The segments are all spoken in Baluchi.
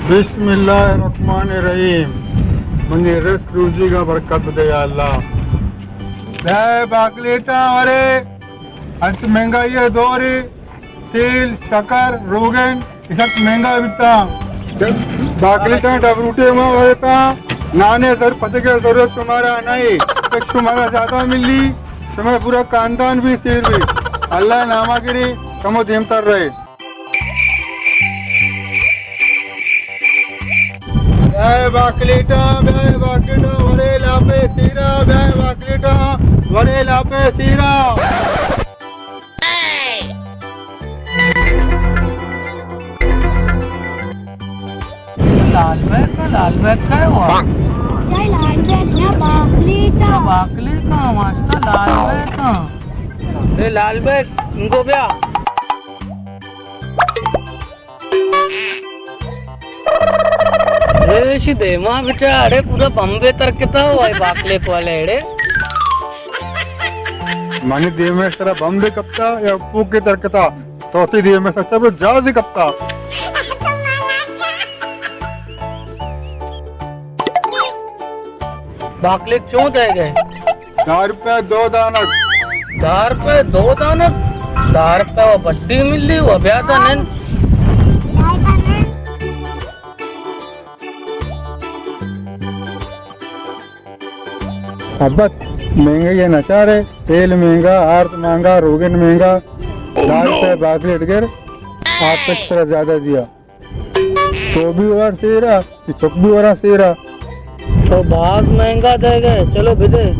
بسم اللہ الرحمن الرحیم۔ منی رزق روزیگا برکت بدے یا اللہ۔ بیا باکلیٹاں ورے، انچ مہنگائی ءِ دورے، تیل، شکر، روگن، اے سک مہنگا بیتا۔ باکلیٹاں ڈبروٹی ما ورتا، نانے سر پسگے ضرورت شمارا نہیں، تک شمارا زیادہ ملی، شمارا پورا خاندان بھی سیر بھی۔ اللہ نامہ گری، کمو دیمتر رہے۔ بیا باکلیٹاں، بیا باکلیٹاں، ورے لاپے سیرا، بیا باکلیٹاں، ورے لاپے سیرا۔ لال بیگ کا، لال بیگ کا ہے وہ؟ چاہے لال بیگ نہ، باکلیٹاں۔ اچھا، باکلیٹاں، ماشاءاللہ، لال بیگ کا۔ اے لال بیگ، ان کو بیا۔ اے شی دیما بچا، اڑے پورا بمبے ترکتا ہو، اے باکلیٹ والے اڑے۔ منی دیما سرا بمبے کپتا یا پوکے ترکتا، تو تی دیما سرا جہازے کپتا۔ باکلیٹ چون دے گئے؟ دہ روپے دو دانگ۔ دہ روپے دو دانگ؟ دہ روپے و بڈی ملی و بیا دنن۔ ابت مہنگائی ءَ نچارے، تیل مہنگا، آرت مہنگا، روگن مہنگا، دہ روپے باکلیٹ گر، آپ اس طرح زیادہ دیا۔ تو بھی ور سیرا، تی چک بھی ورا سیرا۔ تو باز مہنگا دے گئے، چلو بدے،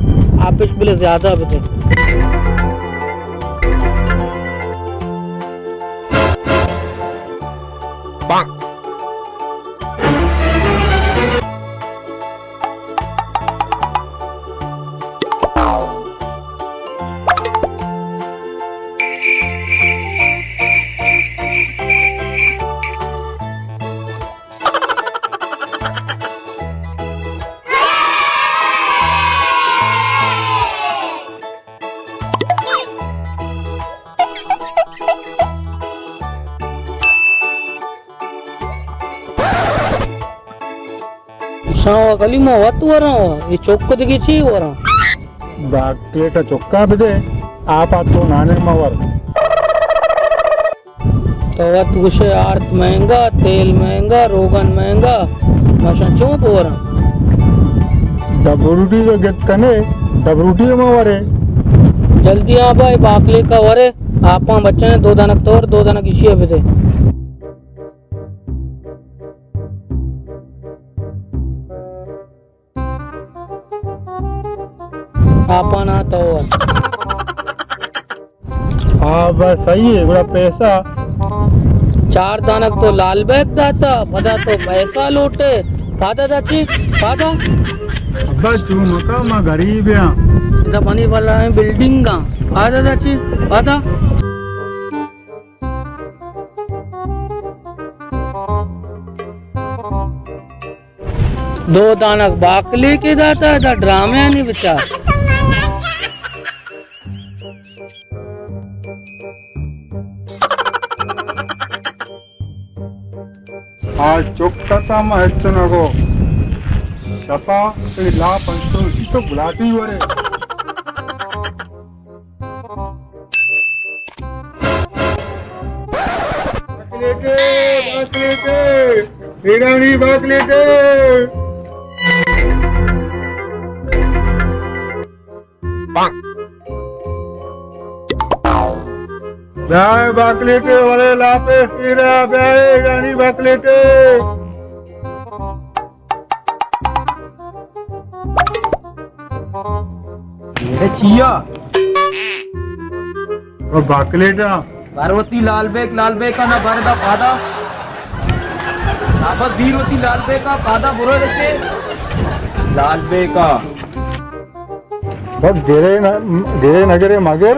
آپش بلے زیادہ بدے۔ شاہ کلی ما وت وراں، اے چک دگہ چی وراں؟ باکلیٹ چکا بدے، آپ تو نانے ما ور۔ تو وت گوشے آرت مہنگا، تیل مہنگا، روگن مہنگا، ماشاں چون بوراں؟ ڈبروٹی تو گت کنے، ڈبروٹی ما ورے۔ جلدی آ بھائی، باکلیٹ ورے، آپاں بچنے، دو دانک تور، دو دانک اشی بدے۔ آپانا تو۔ ہاں، بس صحیح ہے، گڑا پیسہ۔ چار دانک تو لال بیگ داتا، پدا تو پیسہ لوٹے۔ پادا داچی، پادا۔ ابا، چو مکا، ما غریب ہاں۔ ادا بنی والا ہے بلڈنگ کا۔ پادا داچی، پادا۔ دو دانک باکلیٹ داتا، دا ڈرامے نہیں بچا۔ آ چک کتا ما ہچ نہ گو۔ شپا تئی لاپ انچو، تو بلاتی ورے۔ باکلیٹے، باکلیٹے، ایرانی باکلیٹے۔ بیا باکلیٹے ورے لاپے سیرا، بیا ایرانی باکلیٹے۔ اے چیا؟ او باکلیٹا۔ بر وتی لال بیک، لال بیکا نہ بر دا پادا۔ واپس دیر وتی لال بیکا پادا برو رکے۔ لال بیکا۔ بس دیرے نہ، دیرے نگرے مگر۔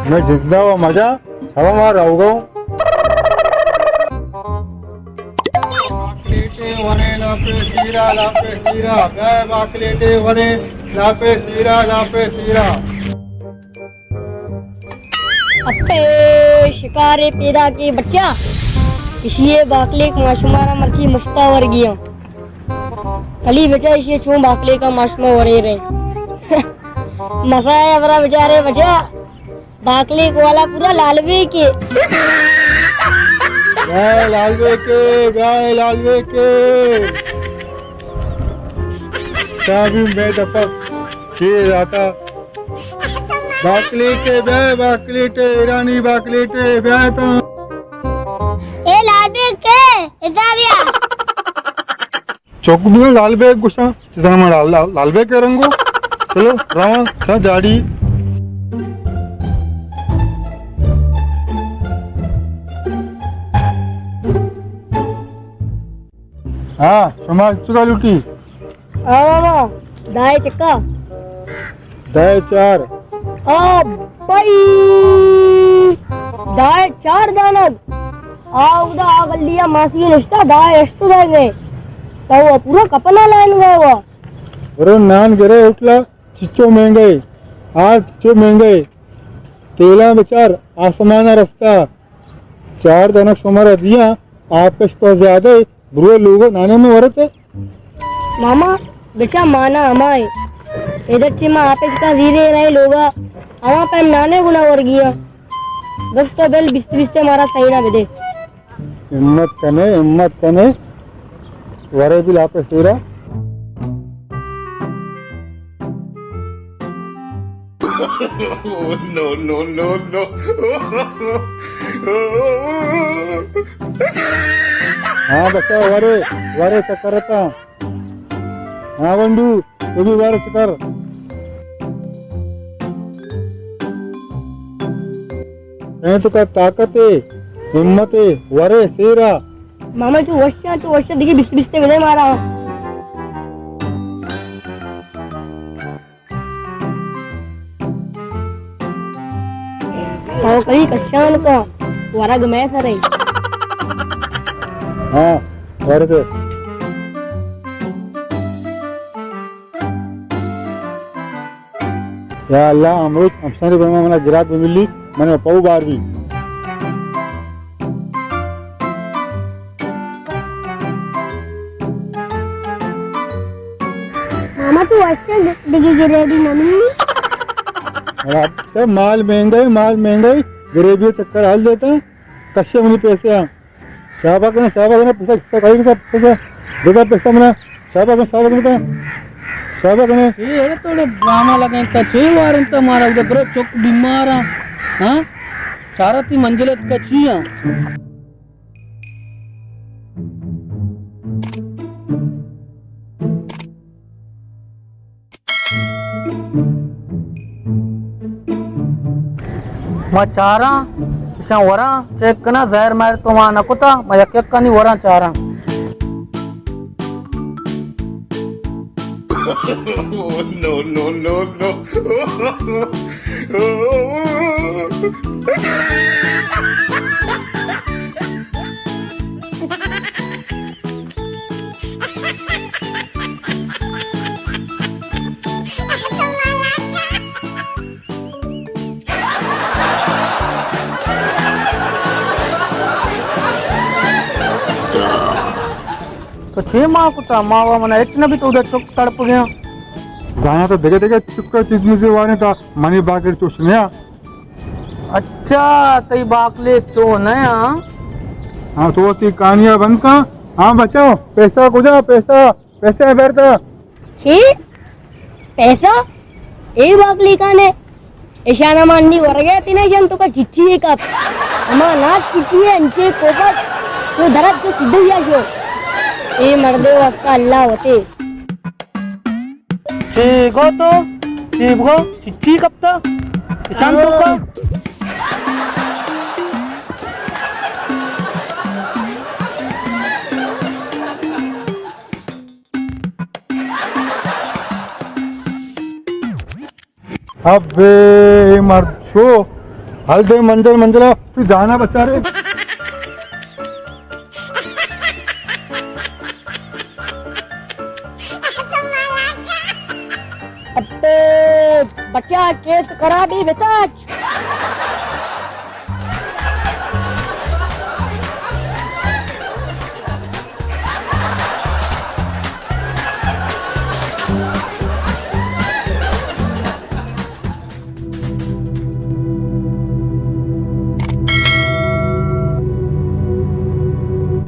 میں زندہ و مزہ، سبا ما روگو۔ باکلیٹے ورے لاپے سیرا، لاپے سیرا، گئے باکلیٹے ورے لاپے سیرا، لاپے سیرا۔ اپے شکارے پیدا کی بچا۔ اشی ءِ باکلیک ما شمارا مرچی مشتا ورگیاں۔ کلی بچا اشی ءِ چون باکلیکا ما شما ورے رہے۔ مسا ہے برا بچارے بچا۔ باکلیک والا پورا لال بے کے۔ بیا لال بے کے، بیا لال بے کے۔ شابی میں دپا شیر آتا۔ باکلیٹے بیا، باکلیٹے، ایرانی باکلیٹے بیا تو۔ اے لال بے کے، ادا بیا۔ چک بھی لال بیگ گوشاں، چیزاں ما لال، لال، لال بیگ کے رنگو۔ چلو، رواں، سا جاڑی۔ ہاں، شما چکا لوٹی؟ آ ماما، دائے چکا۔ دائے چار۔ آ بھائی، دائے چار دانگ۔ آ ادا آ گلیا ماسی نشتا، دائے اشت دائے گئے۔ تو وہ پورا کپنا لائن گئے وہ۔ برو نان گرے اٹلا، چچو مہنگے۔ آ چچو مہنگے۔ تیلاں بچار، آسمانا رستا۔ چار دانگ شمارا دیاں، آپش کو زیادہ، برو لوگا نانے میں ورتے۔ ماما، بچا مانا ہمائے۔ ادھر چی ما آپس کا زیرے رہے لوگا، ہما پیم نانے گنا ورگیا۔ بس تو بل بیست بیست مارا سہی نہ بدے۔ ہمت کنے، ہمت کنے۔ ورے بل آپس سیرا۔ نو، نو، نو، نو۔ ہاں بچا، ورے، ورے چکر تا۔ ہاں بنڈو، تو بھی ورے چکر۔ اے تو کا طاقت ہے، ہمت ہے، ورے سیرا۔ ماما تو وشا، تو وشا دیگه بیست بیست بدے مارا۔ تو کئی کشان کا ورگ میں سرے۔ ہاں، ورگ۔ یا اللہ، امروز ہمسانی بما منا گراک بملی، من پاؤ بار بھی۔ ماما تو وشن دگه گریبی نمینی؟ تو مال مہنگا ہے، مال مہنگا ہے، گریبی چکر حال دیتا، کشے منی پیسے ہیں۔ شابا کنا، شابا کنا، پیسہ کسا کائی، پیسہ، پیسہ، دیتا پیسہ منا، شابا کنا، شابا کنا، شابا کنا۔ اے اڑے توڑے ڈرامہ لگائیں تا، چوئی وارن تا مارا، ادھر درو چک بیمار ہیں، ہاں؟ چارتی منزلت کا چی ہیں؟ ما چاراں، اشاں وراں، چیک کناں، زہر مہر تو ما نہ کتا، ما یک یکانی وراں چاراں۔ نو، نو، نو، نو۔ تو چے ما کتا؟ ما وا منا ہچ نہ بیت، اودا چک تڑپ گیا۔ زانا تو دگہ دگہ چکا چیز مزے واریں تا منی باکر چوش نیا۔ اچھا، تئی باکلے چو نیا؟ ہاں، تو تی کانیا بند کا۔ ہاں بچاؤ، پیسہ کجا؟ پیسہ، پیسہ بیرتا۔ چی؟ پیسہ؟ اے باکلیکانے؟ اشانا ما انی ورگے تینا اشان تو کا چچی ہے کپ۔ اما نا چچی ہے انچے کوپک۔ چو درد چو سدھیا شو۔ اے مردے واسطہ اللہ ہوتے۔ چے گو تو؟ چے بگو؟ چچی کپتا؟ اشان تو کا؟ ابے، اے مرد شو، ہل دے منزل منزلا، تو جانا بچا رے۔ ابے، بچا کیس کرا دی بتا۔